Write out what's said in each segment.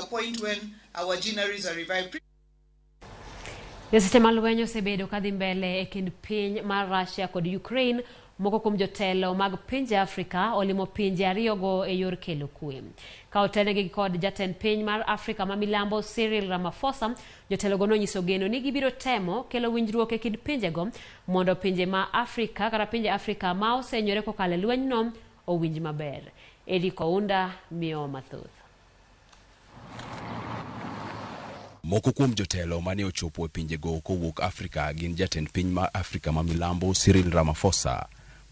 point when our ginneries are revived. E seche ma lweny osebedo kadhi mbele e kind piny mar Russia kod Ukraine, moko kuom jotelo mag pinje Afrika olimo pinje ariyogo e yor kelo kwe. Ka otelnegi kod jatend piny mar Afrika ma milambo Cyril Ramaphosa, jotelogo nonyiso geno ni gibiro temo kelo winjruok e kind pinjego mondo pinje ma Afrika kata pinje Afrika ma osehinyore kokalo e lwenyno owinj maber. Eric Ounda miyowa mathoth. Moko kuom jotelo mane ochopo e pinjego kowuok Afrika gin jatend piny ma Afrika ma milambo Cyril Ramaphosa,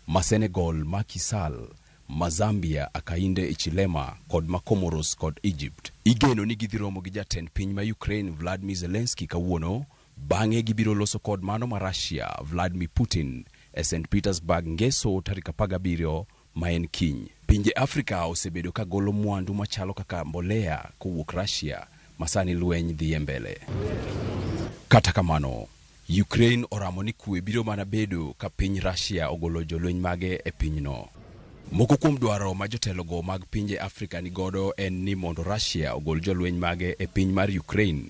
ma Senegal Macky Sall, ma Zambia Hakainde Hichilema kod ma Comoros kod Egypt. Igeno ni gidhi romo gi jatend piny ma Ukraine Vladimir Zelensky kawuono, bang'e gibiro loso kod mano ma Russia Vladimir Putin e St Petersburg Ngeso tarik 17 ma en kiny. Pinje Afrika osebedo ka golo mwandu machalo kaka mbolea kowuok Russia ma sani lweny dhiye mbele. Kata kamano, Ukraine oramo ni kwe biro mana bedo ka piny Russia ogolo jolweny mage e pinyno. Moko kuom dwaro ma jotelogo mag pinje Afrika nigodo en ni mondo Russia ogol jolweny mage e piny mar Ukraine.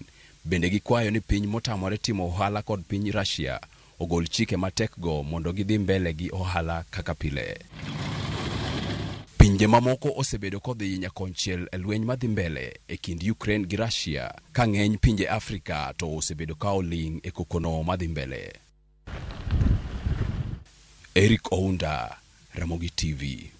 Bende gikwayo ni piny motamore timo ohala kod piny Russia ogol chike matekgo mondo gidhi mbele gi ohala kaka pile. Pinje mamoko osebedo kodhi nyakonchiel e lweny madhi mbele e kind Ukraine gi Russia ka ng'eny pinje Afrika to osebedo ka oling' e kokono madhi mbele. Eric Ounda, Ramogi TV.